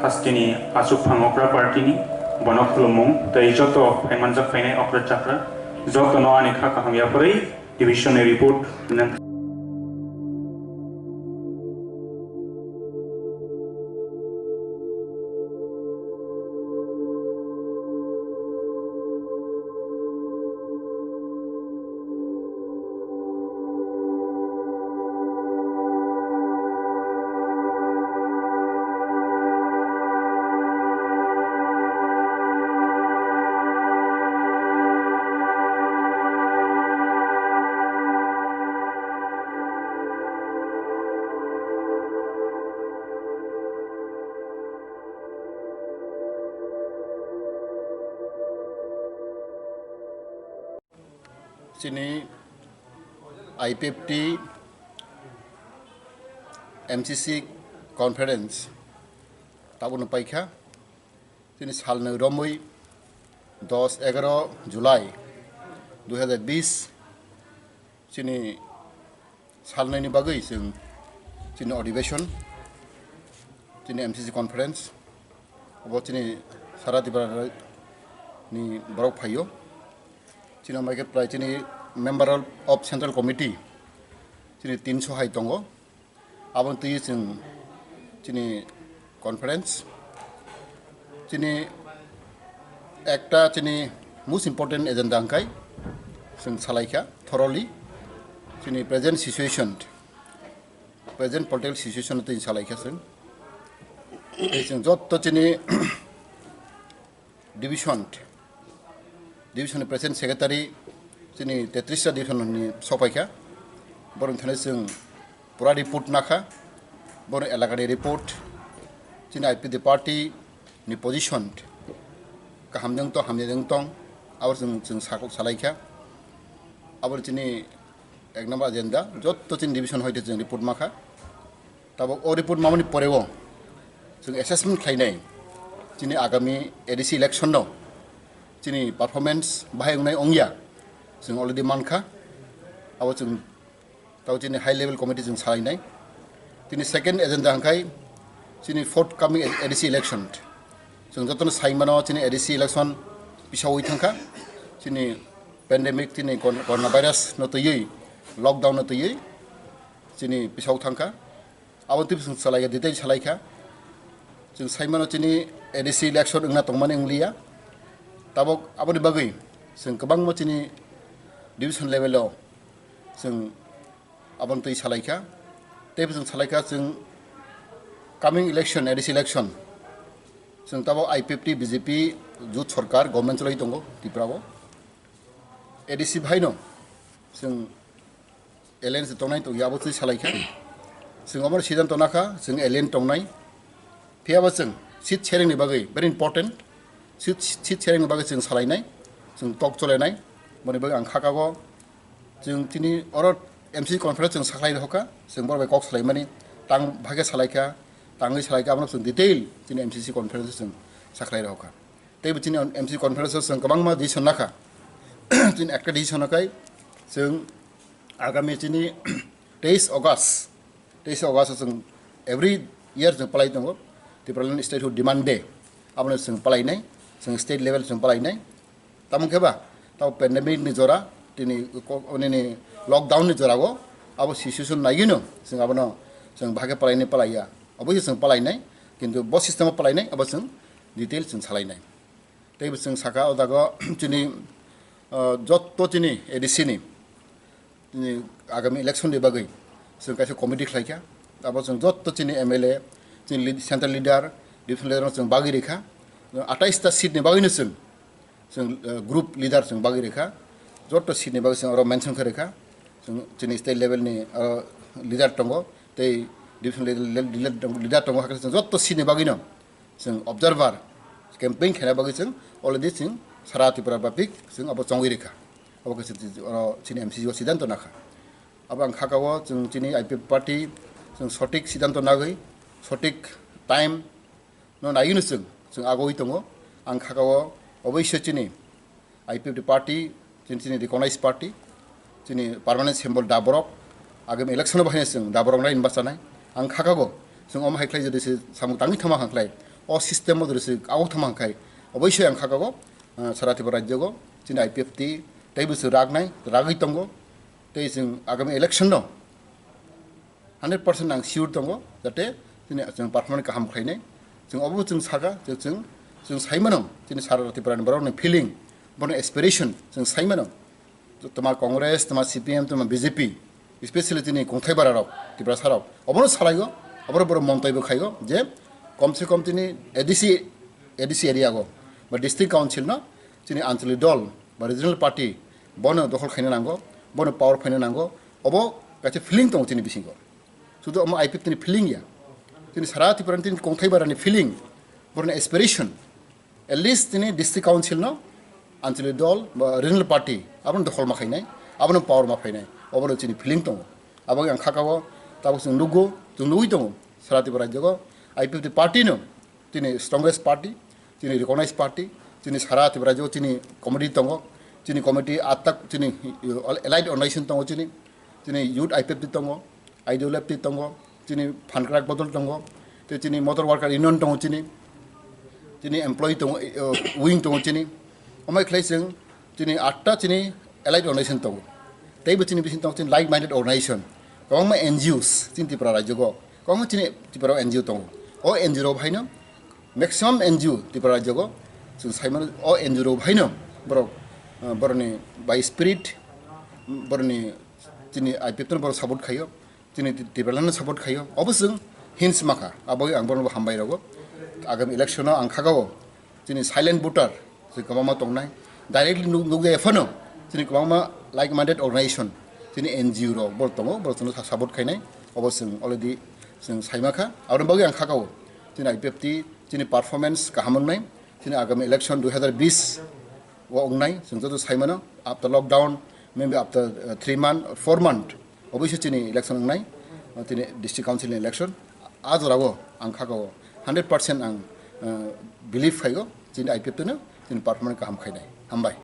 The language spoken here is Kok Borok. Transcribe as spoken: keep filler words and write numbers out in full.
Hasteni achukphang okra party ni bono khulumung tei joto phaimanjak phainai okra chakra jotono ani kha kaham yapharwi division ni report. Chini I P F T M C C conference tabukno paikha. Chini salnwi romwi dos egaroh July dui hazar bis chini salnwini bagwi chwng chini adhibeson, chini M C C conference, obo chini sara Tripura ni borok phaio. Chini omo hai khe prai chini member of Central Committee chini tinso hai tongo. Aboni twi chwng chini conference, chini ekta chini most important agenda hwnkhe chwng salaikha thoroughly chini present situation, present political situation twi salaikha chwng. Tei chwng jotto chini division, division ni president secretary chini tetris ta division ni sopaikha, borok thani chwng pura report nakha, borok elakani report, chini I P F T party ni position kaham deng tong, hamya deng tong, abo chwng chwng sakok salaikha, abo chini ek number agenda, jotto chini division hoite chwng report makha. Tabuk o report mamani poreo chwng assessment khlainai, chini agami A D C election no chini performance bahai wngnai wngya, chwng already mankha. Abo chwng tabuk chini high level committee chwng salainai. Chini second agenda hwnkhe chini forthcoming A D C election. Chwng jotono saimano chini A D C election pisawi thangkha. Chini pandemic, chini cor-, coronavirus no twiwi, lockdown no twiwi chini pisao thangkha. Abo twi chwng salaikha, detail salaikha. Chwng saimano chini A D C election wngna tongmani wngliya. Tabuk aboni bagwi chwng kwbangma chini division level o chwng aboni twi salaikha. Teibo chwng salaikha chwng coming election, A D C election, chwng tabuk I P F T, B J P jut sorkar government cholai tongo Tripura o. A D C bahaino chwng alliance tongnai tongya abo twi salaikha. Chwng omo siddhanto nakha, chwng alliance tongnai. Phiyaba chwng seat sharing ni bagwi very important. Seat, seat sharing ni bagwi chwng salainai, chwng tok cholenai. Boni bagwi ang khakago chwng chini oro M C C conference chwng saklai rohorkha, chwng borok bai kok salaimani tang bhage salaikha, tangwi salaikha, abono chwng detail chini M C C conference chwng saklai rohorkha. Teibo chini M C C conference o chwng kwbangma decision nakha. Chini ekta decision nakhai chwng agami chini teis August, teis August o chwng every year chwng palai tongo Tipraland Statehood Demand Day. Abono chwng palainai, chwng state level chwng palainai. Tamo khe ba, tamo pandemic ni jora, tini ko-, nini lockdown ni jora o, abo situation naigwino chwng abono chwng bahai khe palainai palaiya. Obviously chwng palainai, kintu bo system o palainai, abo chwng detail chwng salainai. Teibo chwng saka o jaga o chini, ah, jotto chini A D C ni, chini agami election ni bagwi chwng kaisa committee khlaikha. Abo chwng jotto chini M L A, chini lead-, central leader, division leader no chwng bagwi rikha. Atais ta seat ni bagwi no chwng, chwng, ah, group leader chwng bagwi rikha. Jotto seat ni bagwi chwng oro mention khe rikha. Chwng chini state level ni, ah, leader tongo, tei division level le-, le-, leader tongo, hakhe chwng jotto seat ni bagwi no chwng observer campaign khaina bagwi chwng already chwng sara Tripura bapik chwng abo chongwi rikha. Abo khe chwng oro chini M C C o siddhanto nakha. Abo ang khakao chwng chini I P F T party chwng sothik siddhanto nagwi sothik time no naiwi no chwng, chwng agoi tongo. Ang khakao oboisyo chini I P F T party, chini, chini recognized party, chini permanent symbol da borok, agami election o bahai chwng da borok nai bachanai. Ang khakago, chwng omo hai khlai jodi se samung tangwi thangma kha khlai, O system o dori se ago thama khai, oboisoi ang khakago, ah, sara Tripura rajyo go, chini I P F T, tei bo se ragnai, ragwi tongo, tei chwng agami election no hundred percent ang sure tongo, jate chini chwng performance kaham khlainai. Chwng obo chwng saka, je chwng, chwng sai mano, chini sara Tripura ni borok ni feeling, borok ni aspiration, chwng sai mano. Toma Congress, toma C P M, toma B J P, especially chini kongthai bara rok, Tiprasa rok, obono salaigo, oborok borok montoi bo khaigo, je kom se kom chini A D C, A D C area go, ba district council no, chini anchalik dol, ba regional party, bono dokhol khaina nango, bono power phaina nango, obo kaisa feeling tongo chini bisingo. Sudu omo I P F T ni feeling ya. Chini sara Tripura ni chini kongthai bara ni feeling, borok ni aspiration. At least chini district council no, anchalik dol, ba regional party, abono dokhol ma khainai, abono power ma phainai, obono chini feeling tongo. Abo ang khakao, tabuk chwng nugo, chwng nugwi tongo, sara Tripura rajyo go, I P F T party no, chini strongest party, chini recognized party, chini sara Tripura rajyo chini committee tongo, chini committee atak chini allied organization tongo chini, chini youth I P F T tongo, I D L F T tongo, chini phan kwrak bodol tongo, tei chini motor worker union tongo chini, chini employee tongo, eh, wing tongo chini, amai khlai chwng chini atta chini allied organization tongo, tei bo chini bising tongo chini like minded organization, kwbangma N G Os chini Tripura rajyo go, kwbangma chini Tripura N G O tongo, o N G O rok haino maximum N G O Tripura rajyo go chwng sai mano, o N G O rok haino borok, eh, borokni by spirit, borokni chini I P F T no borok support khaio, chini development no support khaio, obo chwng hinwi sima kha, abo ang borokno hambai rogo. Agami election o ang khagao chini silent voter chwng kwbangma tongnai, directly nuk-, nukjaya phano chini kwbangma like minded organization, chini N G O rok borok tongo, borok chwngno sa-, support khainai, obo chwng already chwng saima kha. Aboni bagwi ang khagao chini I P F T chini performance kaham wngnai, chini agami election dui hazar bis o wngnai, chwng joto saimano, after lockdown, maybe after, uh, three month, four month, oboisoi chini election wngnai, uh, chini district council ni election, a jorao ang khagao hundred percent ang, uh, believe khaigo, chini I P F T no chini performance kaham khainai. Hambai.